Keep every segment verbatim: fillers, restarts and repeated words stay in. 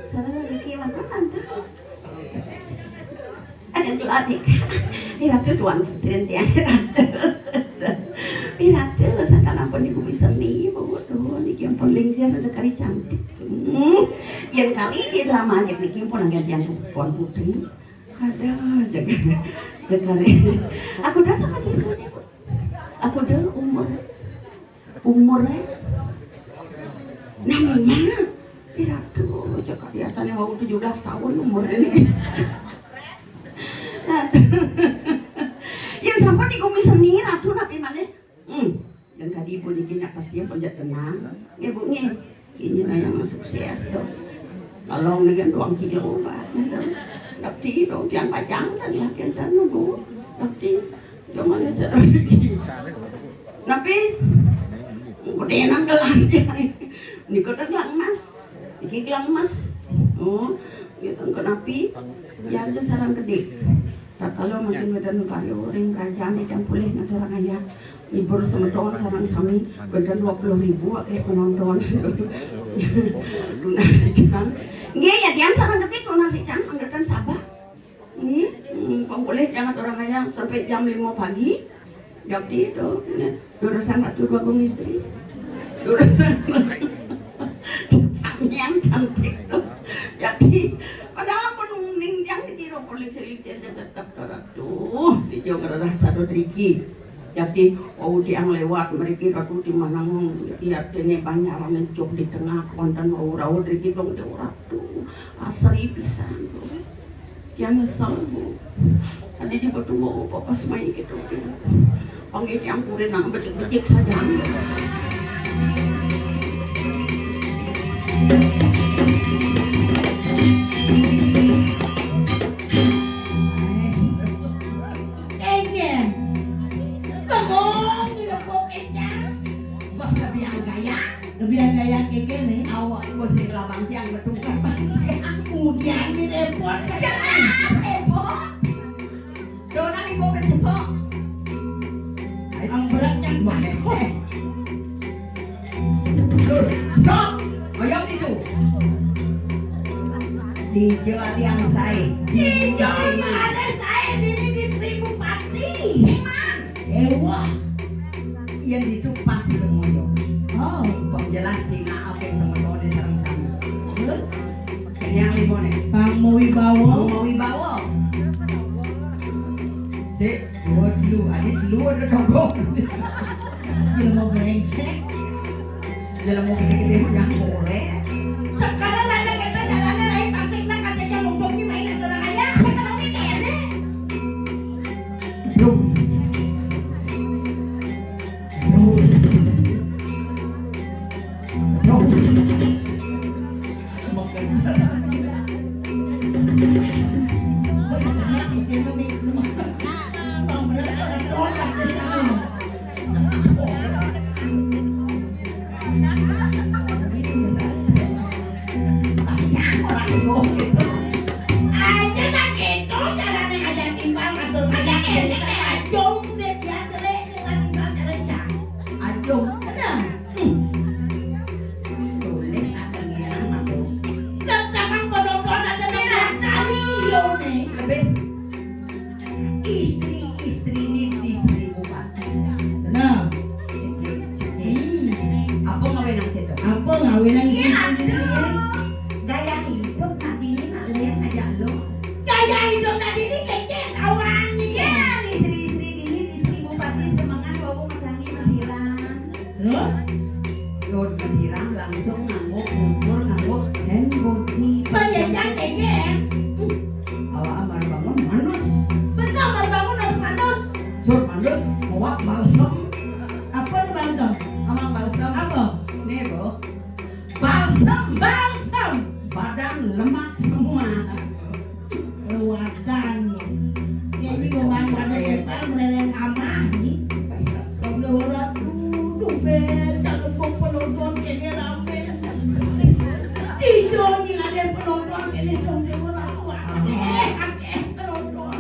Sareng niki mangke tante. Akan tuh adik. Piratu tuan putri tiang piratu. Piratu sakalangkung di bumi seni, Bu. Duh, niki ampun lingsir aja kari cantik. Hmm. Yang kali di drama aja niki ampun angkat tiang tuan putri. Ada aja kari. Aku dah sama di sini, Bu. Aku dah umur Umurnya nang mana? Piratu, cekak biasanya mau tujuh belas tahun umurnya nih. Yang sampai di bumi seni, Ratu, napi mana? Hmm, yang tadi ibu niki nyak pasti yang kerja tenang. Ya, Bu, nih. Ini nah yang sukses tuh. Kalau dengan doang kilo, Pak. Tapi dong, yang pajang dan lagi dan nunggu. Tapi Cuman aja rezeki. Napi? Gedenan gelang. Niku kan gelang emas. Iki gelang emas. Oh, gitu. Engko napi? Ya aja sarang gede. Tak kalau makin wedan karyo ring kerajaan yang pulih ngatur ayah. Libur semeton sarang sami wedan dua puluh ribu akeh penonton. Tunas ijang. Nggih ya, tiang sarang gede tunas ijang, anggetan sabar. Nggih, hmm, pang polih jangan orang ayah sampai jam lima pagi. Jadi itu, ya, urusan Ratu Agung Istri. Urusan samian cantik tuh. Jadi, padahal pun ning yang dikira polih silicin tetap Ratu. Di Jawa Ratu Sadot Riki. Jadi, wau tiang lewat mriki Ratu timanang iki artine Banjaran jog di tengah wonten wau rawuh mriki dong, Ratu. Asri pisan, Bu. Tiang nyesel, Bu. Tadi di betul wau pas main gitu. Panggil tiang kurin nang becik-becik saja. Enggih. Bengong di lembok enjang. Bos lebih gaya. Lebih gaya keke nih. Awak bos sing labang tiang betul kan. Kemudian di repot saja. Jelas repot. Dona ibu kejebok. Ayo berat kan. Stop. Oyong itu. Dijo aliang sae. Dijo male sae dini di Seribu Pati. Siman. Ewah. Yen itu pas ngoyo. Oh, kok jelas Cina apa semetone sareng sami. Terus yang limone. Bang Muwi Bawo. Bang Muwi Bawo. Sik. Oh, dulu, ane dulu ada tonggo. Jelema brengsek. Jelema gede-gede yang boleh. Sekarang ada kita jalannya lain tasik nak ada yang ngomong di main ada orang aja. Saya kalau ini kayaknya. Bro. Bro. Bro. Aja tak gitu carane aja timbang atur aja enak aja deh biar cerai dengan timbang cerai. Ayo, bener. Hmm. Boleh ada ngilang aku. Nek takang penonton ada merah kali yo nih. Lebih. Istri-istri ni di Sri Bupati. Nah. Cekik, cekik. Hmm. Apa ngawé nang kéto? Apa ngawé nang? Iya, istri aduh. Gaya hidup nak dini nak lihat aja lo. Gaya hidup nak dini kecil kawan ni. Iya, istri-istri dini di Sri Bupati semangat bawa matani masilang. Terus? Suud masilang langsung nganggo ukur, nganggo hand body. Banyak yang kecil. Awak baru bangun manus. Benar, baru bangun harus manus. Suud manus, bawa balsem. Apa itu balsem? Sama balsem. Apa? Nih, Bu. Balsem, balsem. Badan lemak semua. Ruatan. Ya, ini memang pada kita mereleng amah ni. Kalau orang tuduh becak kembung penonton kene ramai. Di Joni ada penonton kene dong dia orang kuat. Eh, akeh penonton.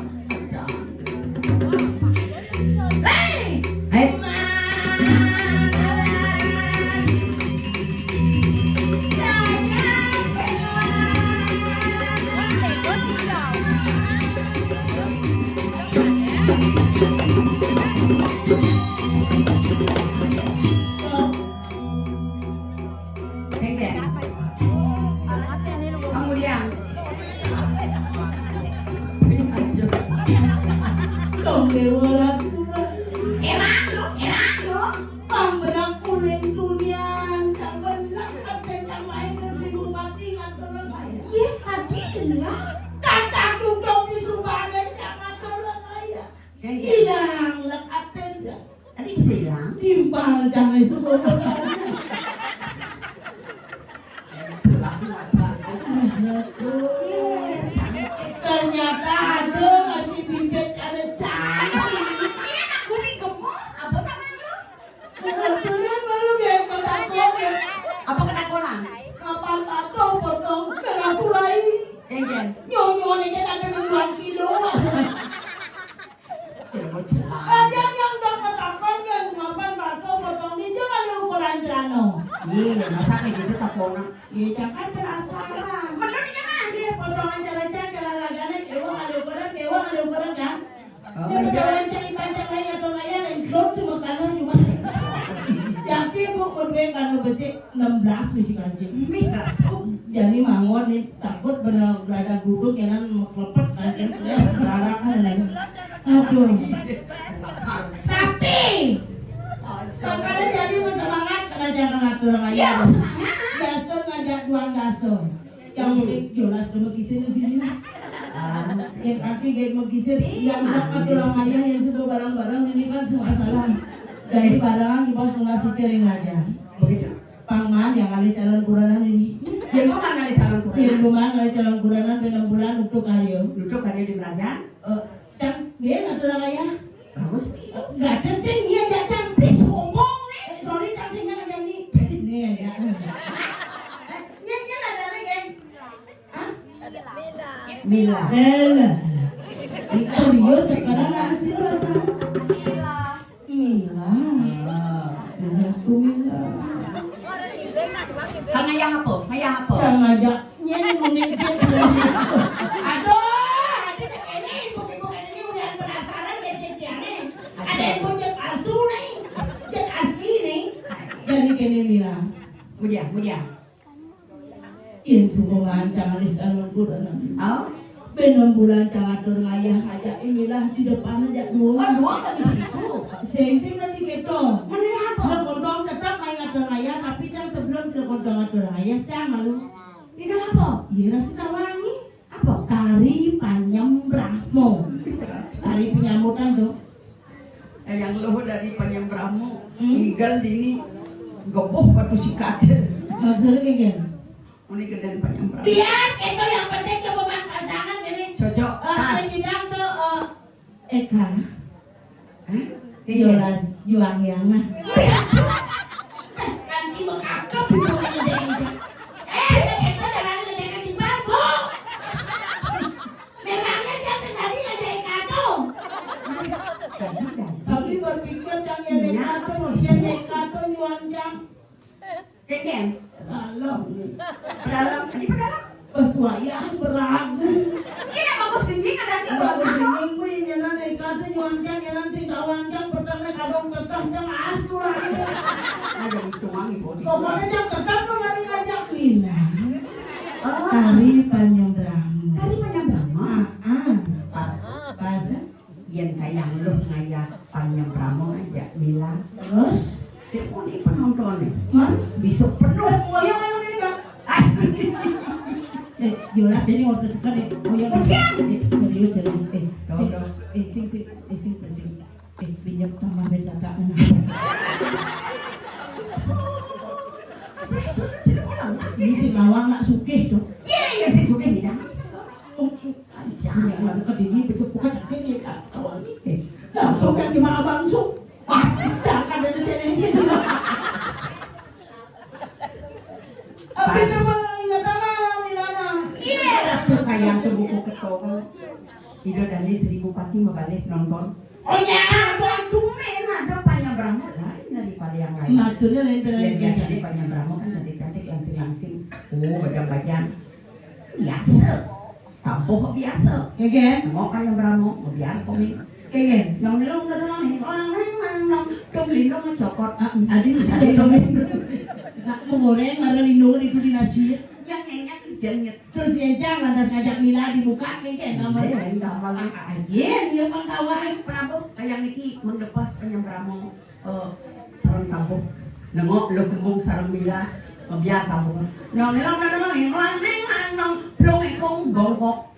Hei! Hei! Stop. Kemudian. Dong dewa ratu. Erang lo, erang lo. Pang berang kuning tunian, cak belek, ada cak main ke Sri Bupati ngatur kaya. Iya, tadi enggak. Kata duduk di Subare, cak ngatur kaya. Hilang lek aten. Tadi bisa hilang. Timpal jangan suka. Ternyata ada masih bibit cara cantik. Iya, nak kuning gemuk. Apa namanya? Bener baru dia ketakutan. Apa ketakutan? Kapan tato potong kena pulai. Enggak. Nyonyo aja ada nang dua kilo. Aja yang udah ketakutan, yang kapan tato potong dia jangan ada ukuran celana. Iya, masa kayak gitu takonan. Iya, jangan penasaran. Bener ya, Mas? Iya, potongan cara cara lagane dewa ada ukuran, dewa ada ukuran kan? Oh, iya. Dia betul cari pancak lain atau layan yang drone semua kanan cuma. Yakin Bu, kedua kalau besi enam belas besi kancing. Mih, Ratu. Jadi mangon nih, takut bener berada guduk ya kan, meklepet kancing. Ya, sembarangan. Aduh. Tapi, makanya jadi bersemangat, kena jangan ngatur orang lain. Ya, semangat. Dasar ngajak duang dasar. Yang unik jelas nama kisahnya gini. Ah, yang arti kayak mau kisah, yang iya, dekat orang ayah yang suka barang-barang ini kan semua salah. Jadi barang di bawah ngasih cering aja. Begitu. Pangman yang alih calon kuranan ini. Yang mana alih calon kuranan? Yang mana alih calon kuranan dalam bulan untuk karyo. Untuk karyo di kerajaan? Eh, Cang, dia ngatur orang ayah. Bagus. Nggak ada sih, iya, ya, Cang, please, ngomong nih. Eh, sorry, Cang, sih, nggak nyanyi. Nih, ya. Eh, nyanyi, nyanyi ada nih, geng. Hah? Mila. Mila. Ini serius sekarang nggak sih, rasa? Mila. Mila, aku Mila. Kang ayah apa? Ayah apa? Kang aja. Nyen unik dia. Aduh, ada cek ini, ibu-ibu ini udah penasaran ya cek dia nih. Ada yang mau cek palsu nih, cek asli nih. Jadi kene Mila. Mudia, mudia. Yen sungguh mancang alis calon kuda nanti. Oh? Benom bulan cangatur ngayah aja inilah di depan aja dua. Oh, dua kan di situ. Sing sing nanti keto. Mana apa? Sekontong tetap main ngatur ngayah, tapi kan sebelum sekontong ngatur ngayah, cang malu. Tidak apa? Iya, rasa tawangi. Apa? Tari Panyembrahmo. Tari penyambutan tuh. Eh, yang luhur dari Panyembrahmo, hmm? Igal dini geboh batu sikat. Maksudnya kayak gini? Ini gedén Panyembrahmo. Biar itu yang penting coba pasangan gini. Cocok. Eh, ah. Nyidang tuh, eh, Eka. Hah? Jelas juang yang nah. Kanti mengakap itu yang dia itu. Eh, itu jangan ada di bawah. Memangnya dia sendiri aja Eka tuh. Tapi berpikir kan yang Eka tuh, dia Eka tuh juang yang. Kengken. Dalam. Dalam. Ini dalam. Pesuaian beragu. Ini bagus dinding ada nih. Bagus dinding, Bu, ini nana Eka. Jang, jalan sing kawan, jang, pertama kadang teteh, jang, asuh lah. Ayo, itu wangi, bodi. Pokoknya jang teteh tuh lari ngajak Lila. Oh. Tari Panyambramo. Tari Panyambramo? Ah, ah. Pas. Pas, eh? Yen kayang luh ngajak Panyambramo ngajak Lila. Terus? Si puni penonton nih. Hah? Bisa penuh. Wah, yang mana ini, Kak? Eh, jelas jadi orkes sekali. Oh ya, udah. Eh, serius, serius. Eh, sing, eh, sing, sing, eh, sing penting. Eh, pinjam tambah becak. Ini si Mawang nak sugih tuh. Iya, iya, si sugih bidang. Oh, iya. Jangan lalu ke dini, becak buka cakir ya, Kak. Kawan ini. Langsung kan gimana, Bang Su? Ah, jangan ada ceweknya. Tapi coba ingat tangan, Ilana. Iya, tuh kayak tuh buku ketok. Ido Dani seribu pati mabalik nonton. Oh ya, ada tumen, ada Panyambramo lain daripada yang lain. Maksudnya lain dari yang biasanya Panyambramo kan cantik-cantik, langsing-langsing. Oh, bajang-bajang. Biasa. Tabuh biasa. Iya, kan? Mau Panyambramo, mau biar komik. Iya, kan? Nong nilong nong nong nong nong nong dong lindong cokot. Ah, adi bisa dong lindong. Nak mau goreng, ada lindung di nasi. Yang nyenyak ijen nyet. Terus ya, Jang, lantas ngajak Mila dibuka, kengken, kamar. Iya, kamar. Ah, ah, ajen, ya, Bang Kawan. Prabu, kayak niki, mendepas Panyambramo, eh, sareng tabuh. Nengok, lo kembung sareng Mila, ngebiar tabuh. Nong, nong, nong, nong, nong, nong, nong, plung ikung, bongkok.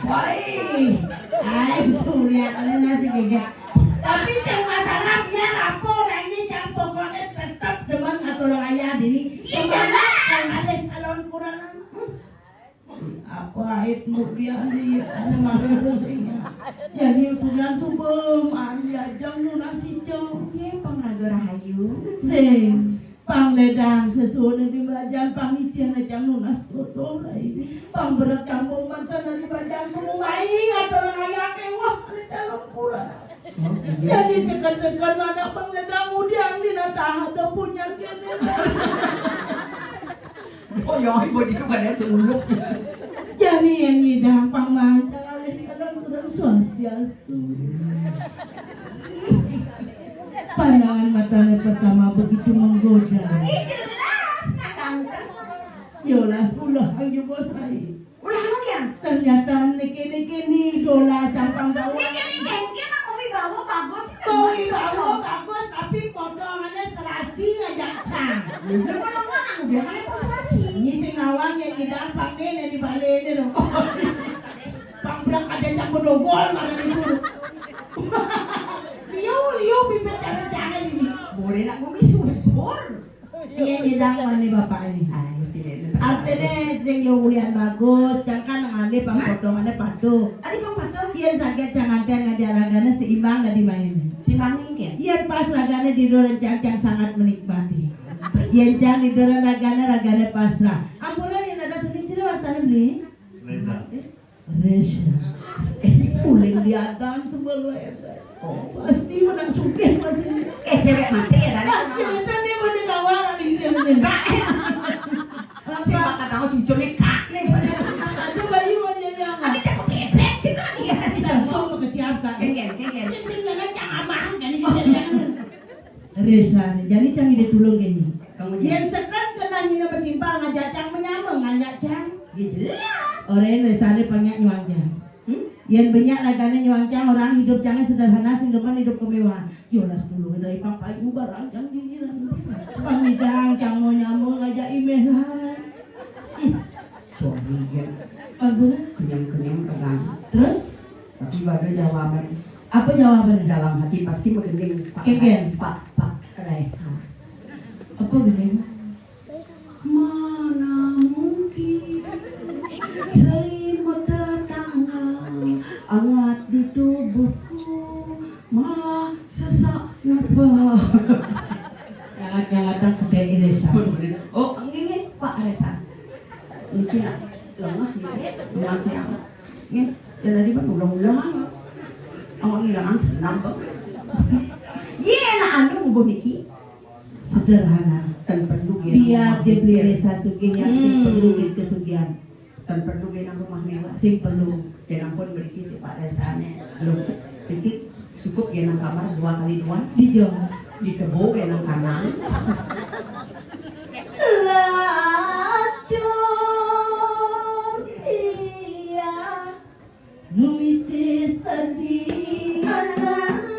Woi, ai, Surya, kalau nasi gege. Tapi sing masalah, biar apa, orangnya jang pokoknya tetap demen atau orang ayah dini. Iya, jelas. Yang ada calon kuranan. Hmm. Apa ait mu biar di anu makan terus ini. Jadi bulan subem, ari ajang nunas ijo. Ye, pang raga rahayu. Sing, pang ledang sesuai di belajar pang icih ajang nunas toto, rai. Pang berat kampung mansan di belajar kamu main atau orang ayah ke, wah, ada calon kurang. Jadi sekan-sekan mana pang ledang udiang di nataha ada punya kene. Oh, ya, ibu itu kan yang seuluk. Jani yang ngidang pang manca alih kadang kurang swastiastu. Pandangan matanya pertama begitu menggoda. Ih, jelas, nak ganteng. Yolas ulah ayo bos ai. Ulah anu ya? Ternyata niki-niki ni dola campang bawah. Niki-niki, niki nak mau wibawa bagus. Mau wibawa bagus, tapi potongannya serasi aja, Cang. Lu mana, mana udah kali serasi? Ini sing nawang yang ngidang pang nih, yang di balik ini loh. Pang berak ada campur dogol, mana itu. Liu, liu, bibir cara jangan ini. Boleh nak gumi subur. Iya, ngidang mana bapak ini? Ah, iya, tidak ada. Artinya sing yo ulian bagus, jangan ngalih pang potongannya patuh. Ada pang patuh? Iya, sakit jangan ngajak raganya seimbang tadi main. Seimbang nih, ya? Iya, pas raganya di luar cang sangat menikmati. Iya, cang di luar raganya, raganya pasrah. Ampura yang ada suning sini wastanya beli. Reza. Reza. Eh, uling diadang sebelah. Oh, pasti menang sugih pasti. Eh, cewek mati ya, tadi. Ah, cerita nih mau dikawal, aling sini. Enggak. Apa? Siapa kata kau cucu nih, Kak, nih. Ada bayi mau dia yang. Ada cakep bebek gitu dia. Langsung mau ke siapa? Kengkel, kengkel. Sing, sing, jangan cang amang, kan, ini jangan. Reza nih, jadi cang ide tulung kene. Kamu yen seken kena nyina betimpal ngajak cang menyama, ngajak cang. Ya jelas. Orang Reza ni banyak nyuang cang. Hmm? Yen banyak ragane nyuang cang, orang hidup cangnya sederhana, sing demen hidup kemewahan. Yolas tulung dari papa ibu barang cang giliran. Pamidang cang mau nyama ngajak imeh lah. Hmm. Suami dia. Maksudnya? Kenyang-kenyang tenang. Terus? Tapi ada jawaban. Apa jawaban? Dalam hati pasti mending Pak, Keken. Pak, Pak Reza. Apa gini? Mana mungkin selimut tetangga hangat di tubuhku, malah sesak nafas. Jangan-jangan tak kepengin Reza. Oh, ini Pak Reza. Niki nak lengah niki. Niki amat. Nggih, ya tadi kan ulang-ulang. Awak ngilangan senam kok. Iya, nak anu ngubuh niki. Sederhana. Dan perlu ya. Biar dibeli Reza sugih yang sing perlu duit kesugihan. Perlu genang rumah mewah. Sing perlu. Genang pun berisi sifat rasanya. Loh, dikit cukup genang kamar dua kali dua. Di jam. Di kebo genang kanan. Lacur iya. Numitis tadi anak.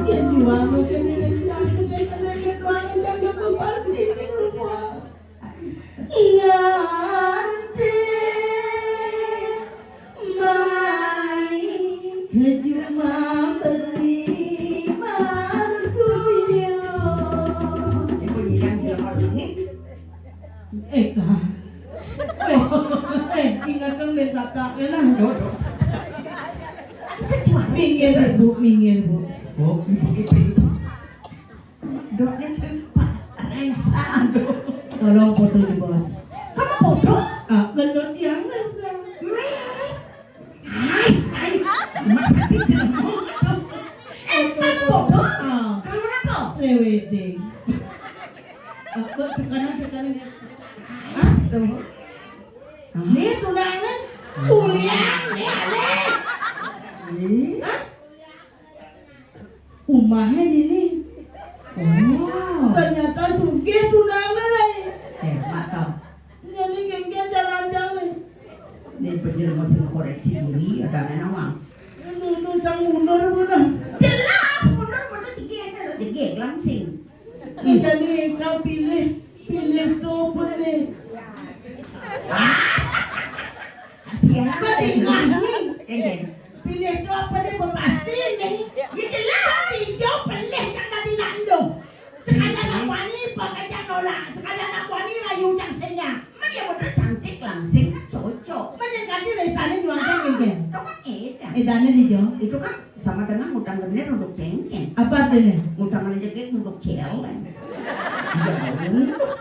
Ya, jual makan ini, satu dan anak yang doang, jangan pasti sih, lupa. Nganti mai kejuma beli marduyo. Ibu nyian jelema lengit. Eh, Kak. Eh, eh, ingatkan ben sata, ya lah. Dodo. Minggir, Bu, minggir, Bu. Oh, ibu itu. Dok, ini Pak Resa, dok. Tolong foto di, Bos. Kamu foto? Ah, gendut yang Resa. Meh. Ais, ai. Masa tidak mau? Eh, kamu foto? Ah. Kamu apa? Pre-wedding. Ah, kok sekarang, sekarang ya? Ais, tuh. Ini tunangan. Kuliah, nih, aneh. Hah? Umahnya di ini. Oh. Ternyata sugih tunangan, ai. Hebat, tau. Jadi genggen cara ancang nih. Ini penjelma sing koreksi diri, ada nawang. Nuduh cang mundur bener. Jelas mundur, mundur jegeg, jegeg langsing. Jadi kau pilih, pilih tuh pun nih. Siapa? Ketinggalan nih. Enggak. Pilih tu apa dia berpasti ni? Ya jelas. Hijau pelih cak tadi nak lu. Sekadar nak wani pakai cak nolak. Sekadar nak wani rayu cak senya. Mana yang udah cantik langsing kan cocok. Mana yang tadi resane nyuangkan ni kan? Itu kan edah. Edahnya di jauh. Itu kan sama dengan ngutang bener untuk cengkeh. Apa artinya? Ngutang aja kayak untuk celeng. Iya, untuk.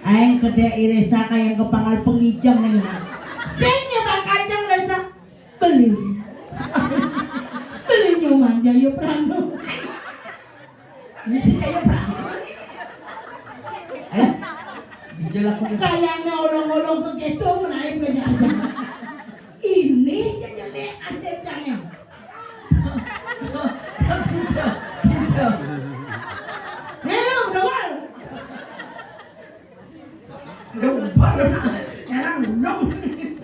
Aing kedek iresa kayak kepangal pengijam nih. Sing nyebar kacang resa. Beli. Beli nyoman Jayo Prano. Ini si Jayo Prano. Eh, dijelaskan. Kayaknya olong-olong ke gedung naik aja. Ini jejelek asep jangan. Hello, Dawal. Udah ubah lu, nah. Nyarang gunung.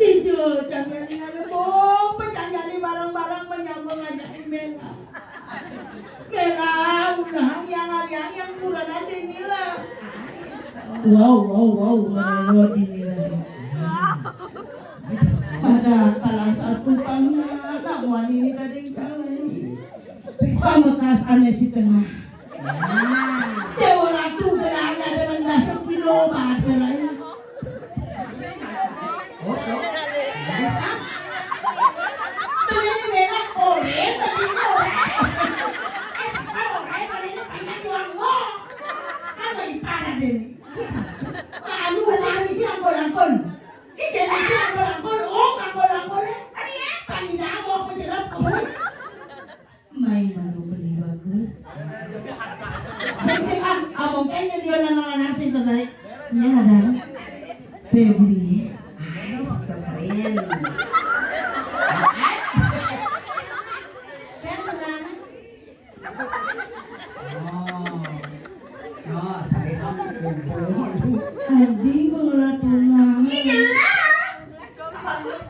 Ijo, jangan nyarang bom, jangan barang-barang menyambung aja email. Mela, udah yang hari yang kurang ada nila. Wow, wow, wow, wow, di nila. Pada salah satu pangnya, nak wani ini tadi jalan. Pamekas ane si tengah. Dewa Ratu gelana dengan basa kilo banget gelana. Oh, oh. Belinya merah, oren, tapi ini oren. Eh, sekarang oren, belinya panjang juang mo. Kan lebih parah deh. Anu, anu sih angkol-angkol. Ini jadi sih angkol-angkol, oh, angkol-angkol. Adi apa nih, dah mau penjelap kamu? Main baru beli bagus. Sing, sing, ah, ah, mungkin yang dia lanang-lanang sing tertarik. Ini ada Febri. Ais, keren. Kan tunangan. Oh. Oh, saya kan kumpul. Adi mengelola tunangan. Ini jelas. Bagus.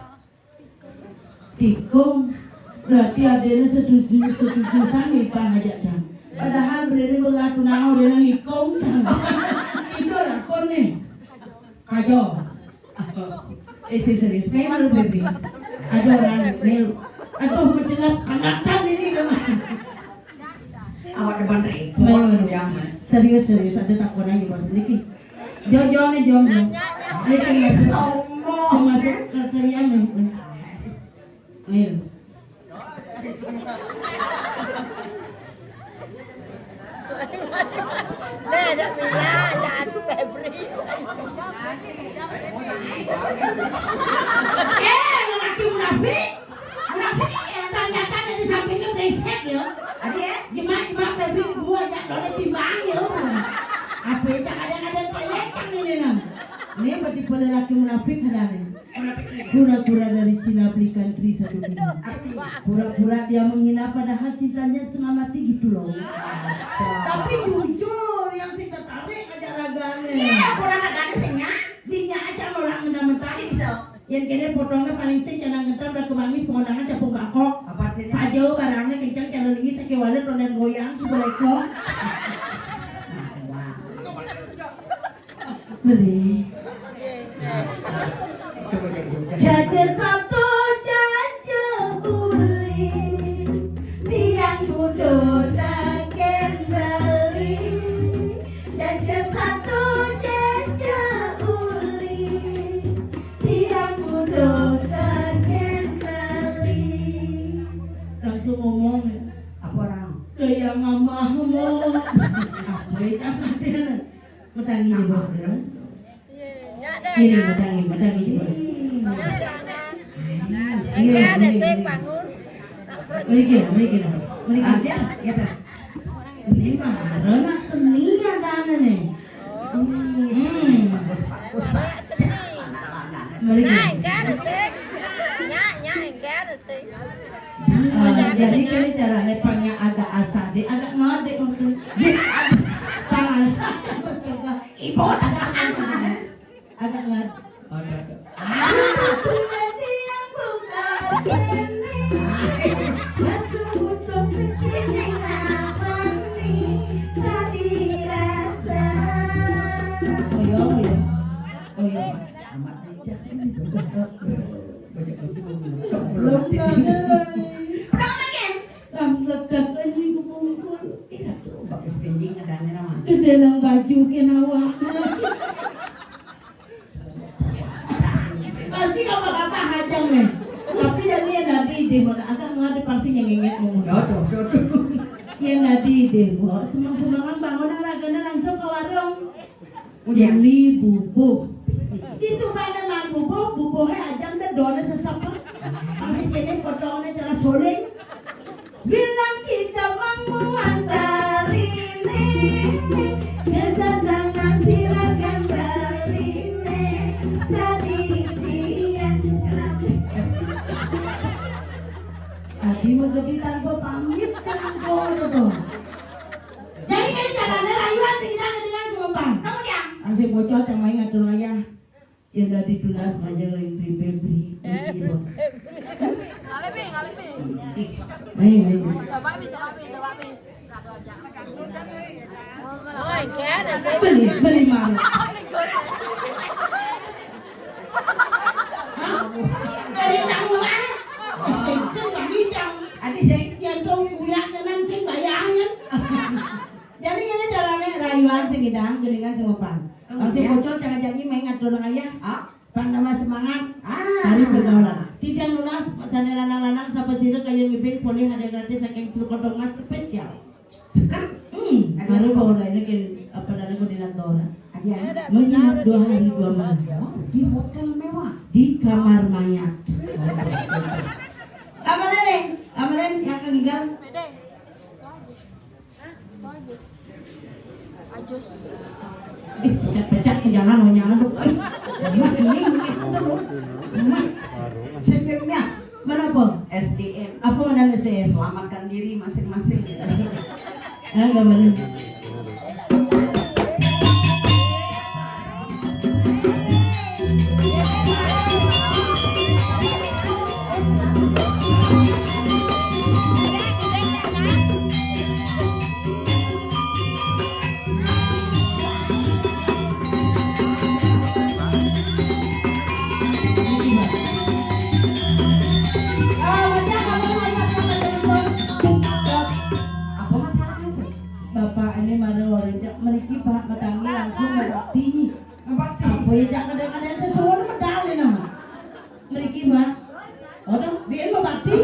Tikung, berarti adene setuju, setuju sami pang aja, Cang. Padahal beliau ini berlaku nau, dia nang ikung, Cang. Itu lakon nih. Kajo. Eh, si serius, memang lu, Febri. Ada orang, Mel. Aduh, mencelap, kanatan ini, teman. Awak depan repot. Memang. Serius, serius, ada takonan di bawah sedikit. Jojo nih, Jojo. Ini sing masuk, sombong, sing masuk kriteria nih. Nih. Beda pilihan, Febri. Eh, lelaki munafik. Munafik ini yang ternyata ada di sampingnya brengsek ya. Ada ya? Jemaah-jemaah Febri gua aja lo ada timbang ya. Apa itu kadang-kadang celecang ini nang. Ini berarti lelaki munafik ada nih. Munafik ini. Pura-pura dari Cina belikan Tri satu ini. Artinya? Pura-pura dia menghina padahal cintanya setengah mati gitu loh. Masa? Tapi jujur yang sing tertarik aja ragane. Iya, kurang ragane sing nya. Dinya aja orang ngena mentari bisa. Yang kene potongnya paling sing jangan ngetam dan kemangis pengondangan capung bakok. Apa artinya? Saja barangnya kencang calon ini sakit walet ronden goyang sudah lekong. Wah. Beli. Jaja satu, jaja uli, tiang kudu taken beli. Jaja satu, jaja uli, tiang kudu taken beli. Langsung ngomong ya. Apa orang? Gaya ngamahmu. Apa ya, Cak Adil? Metangi di bos, terus. Iya, metangi, metangi di bos. Iya, iya, iya. Mriki, mriki, mriki. Ah, ya, ya, Pak. Ini mah nak seni ya tangan nih. Hmm. Bagus, bagus saja. Mriki. Nah, enggak ada sih. Nyak, nyak, enggak ada sih. Eh, jadi kene cara lepangnya agak asade, agak ngadek mungkin. Dia panas. Ibu ada apa? Agak ngadek. Ada. Ah, aku tadi yang buka ini. Masuk untuk begini apa nih? Tadi rasa. Oh iya, oh iya. Oh iya. Amat aja. Banyak betul. Belum ada. Udah makan? Lah, meledak aja ke bungkul. Iya tuh, bagus kencing adanya nama. Ke dalam baju ke nawa. Pasti apa-apa hajang nih. Tapi dari yang tadi deh, mau agak nggak ada pasti yang inget mau. Aduh, aduh, aduh. Yang tadi deh, mau seneng-senengan bangun olahraganya langsung ke warung. Udah. Beli bubuh. Di Subang ada mari bubuh, bubuhnya aja udah dona sesapa. Masih kene potongannya cara soling. Bilang kita menguat tali ini, kedatangan sirakan bali ini, sadidian. Tadi mau jadi tanpa pamit kan kau tuh. Jadi kene carane rayuan sing kita kedengaran sing ngempang. Kamu dia? Asik bocor yang main ngatur aja. Ya tadi tunas aja yang di Febri. Ini bos. Ngalih, Mi, ngalih, Mi. Main, main. Coba, Mi, coba, Mi, coba, Mi. Oh, enggak ada sih. Beli, beli mana? Hah? Dari rumah. Sing, sing, Pak Mijang. Adi sing. Yang dong kuyak jenang sing bayangin. Jadi ngene carane rayuan sing ngidang, geningan sing ngempang. Masih bocor jangan janji main ngatur ayah. Ah, Pak nama semangat. Ah. Dari pergaulan. Tidak lunas, sane lanang-lanang sapa sira kaya ngibing polih hadiah gratis saking Truk Kodong Mas spesial. Sekat? Hmm, baru bawa ini ke apa dari koordinator. Ada. Menginap dua hari dua malam. Wow, di hotel mewah. Di kamar mayat. Kamar lain, kamar lain yang ketiga. Ajus. Ih, pecah-pecah ke jalan, oh, jangan, tuh. Eh, Mas, ini, ini, ini, tuh. Mas, senyumnya. Mana apa? S D M. Apa mana S D M? Selamatkan diri masing-masing. Eh, enggak mana. Apa masalahnya? Bapak ini marah orang mriki, Pak, metangi langsung ngebakti. Ngebakti. Apa ya, jangan kadang-kadang sesuatu medal ini. Mriki, Mbak. Waduh, dia mau bakti.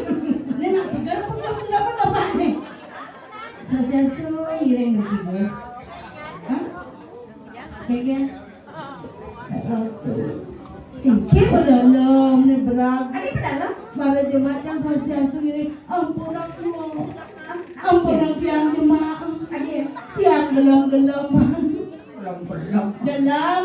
Ini nak segar apa belum, kenapa Bapak ini? Swastiastu, ngiring mriki, Gus. Hah? Kayak gini. Oke, pedalem nih, berat. Ada pedalem? Para jemaat yang swastiastu ini, ampun aku. Ampun yang tiang jemaat. Ada ya? Tiang gelem-gelem. Gelem-gelem. Gelem.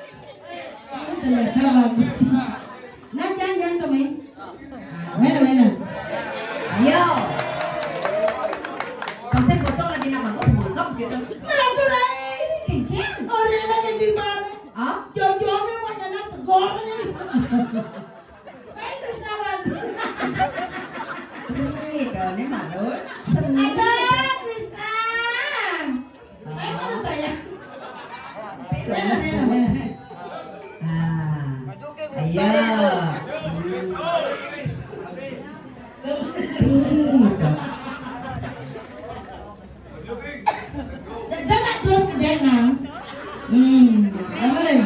Ternyata bagus. Nah, jangan, jangan dong, eh. Mana, mana? Ayo. Pasal bocor lagi nama gue semua gitu. Mana tuh, Rai? Kengkeng. Oh, Rena yang di mana? Ah? Jojo memang anak tegor. Eh, terus apa? Ih, Doni malu. Seneng. Ada, Krisna. Ayo, saya. Mana, mana, mana? Ah, ayo. Hmm. Jangan terus ke Vietnam. Hmm, apa lagi?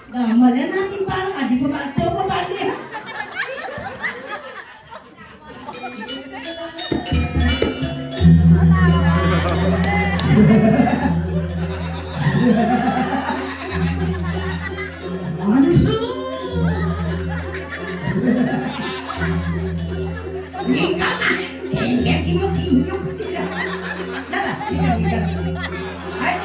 Nah, mana nanti pala di pembantu pembantu. Manusia. Tinggal, tinggal, tinggal, tinggal. Dah, dah, tinggal, tinggal. Hai.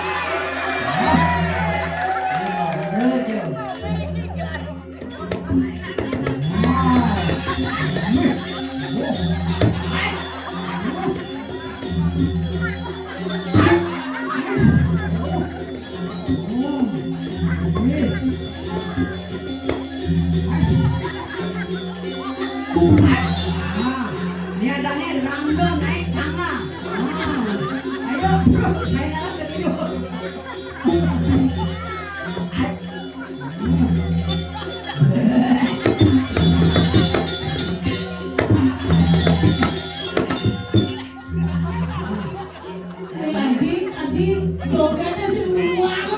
Ini ada nih, rangga naik tangga. Ah. Ayo, bro, main aja dulu. Adi, Adi, jogetnya sih luar.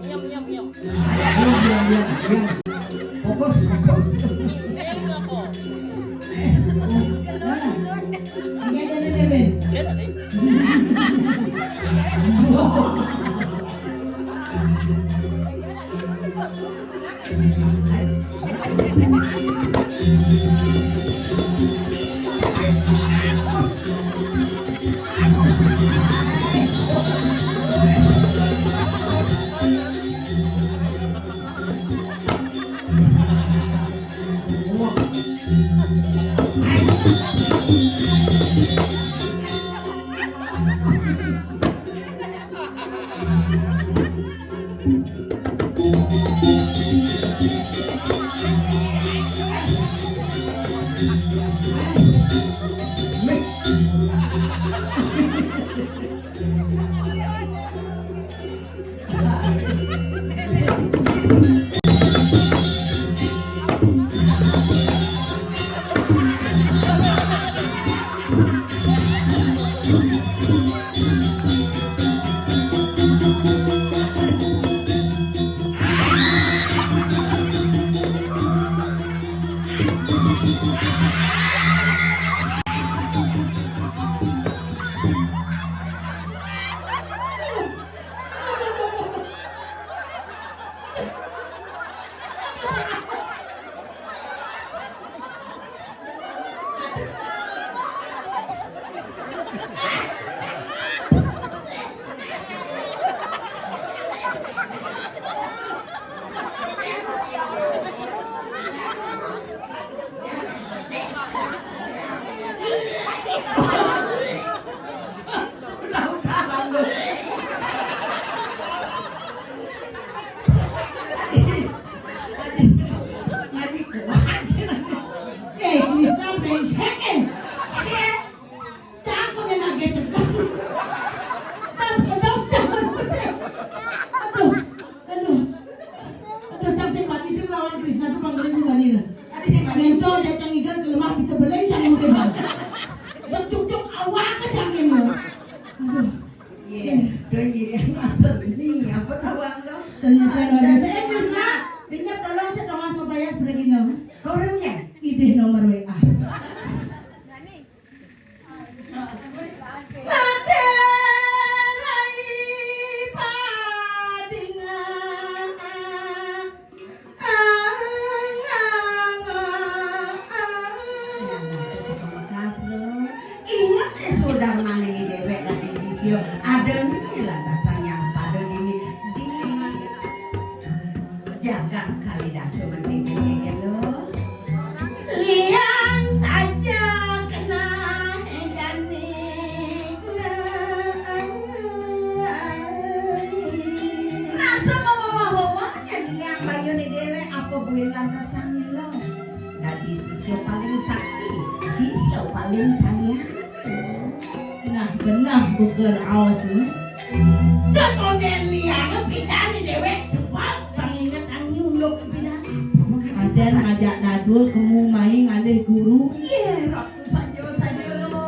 Diam, diam, diam. Diam, diam, diam, diam. Fokus, fokus. Ini apa? Mana? Ini aja nih, Bebe. Dia tadi. Seni apa tawang lo? Ternyata luar biasa. Eh, Krisna, pinjam tolong si Thomas Mapayas pergi no. Kau orangnya? Idih nomor W A. Materai padinga. Ingat ya, saudara, maning déwék dadi sisya. Ada nih lantasan yang pada dini di jagat Kalidasa penting ini lo. Liang saja kena jani. Rasa mawa-mawa nyadiang bayuné déwék apa buin lantasan nila. Dadi sisya paling sakti, sisya paling sayang. Nah, benah buka raos ni. Satoné liang pidan déwék sebab panginget anu nyuluk pidan. Aden ngajak dadua kemu mai ngalih guru. Yé, ratu saja-saja lo.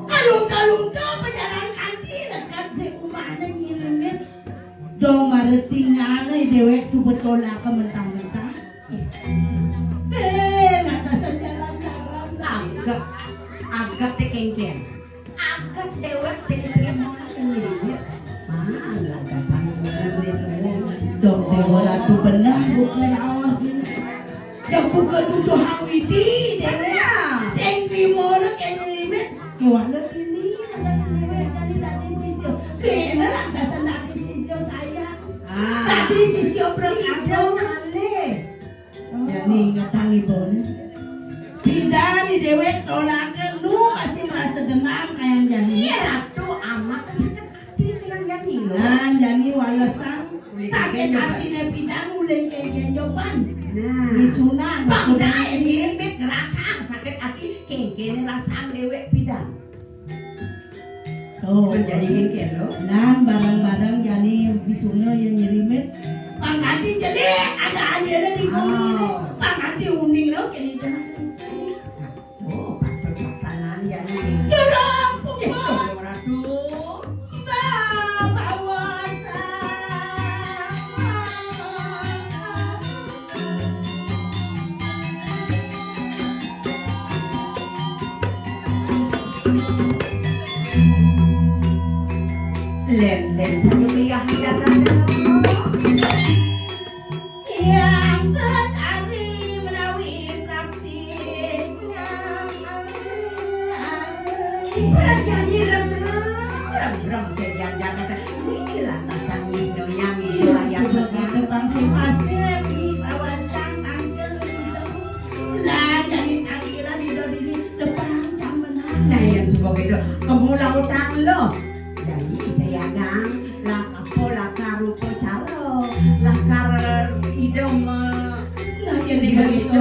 Kalunta-lunta pajalan kanti lekad si umahné ngiringin. Dong mara tinggalé déwék suba tolaka mentah-mentah. Eh, lantasan jalan-jalan. Agak, agak té kéngkén. Agak déwék sing trima ngiringin. Ah, lantasan ngiringin. Dong Déwa Ratu benah buka raos ini. Ya buka tuduh awiti déwék. Sing trima nak ngiringin. Kéwala kini ada sendiri jadi dadi sisya. Bena lantasan dadi sisya sayang. Ah. Dadi sisya premita. Jani ingetang ibuné. Pidan déwék tolaka nu masih merasa dendam kayang jani. Iya, Ratu, amat sakit hati kayang jani lo. Nah, jani walesang sakit hatiné pidan uling kéngkén jopan. Nah. Misunan. Bangda ini mit ngerasang sakit hati kéngkén rasang déwék pidan. Tuh. Menjadi kéngkén lo. Lan bareng-bareng jani bisuna yang nyerimit. Pang kanti jelik, ada anjana di kuli ini. Oh. Pang kanti uning lo, kini jangan. Oh, patut pelaksanaan jani. Dalam pukul. Ratu. Bawa sa. Lén-lén saja kuliah di Jakarta. Yang betari menawi praktik. Prajani remrem, remrem kerjaan Jakarta. Ih, lantasan ngido nyang ngido ayat suba kita pang sing pasir, ih, lawan cang tangkil ngido. Lah, jadi tangkilan ngido dini depan cang menang. Nah, yang suba gitu, kemula utang lo. Jadi, saya gang, lah apa lakar rupa cara, lakar ido me-, nah, jadi begitu.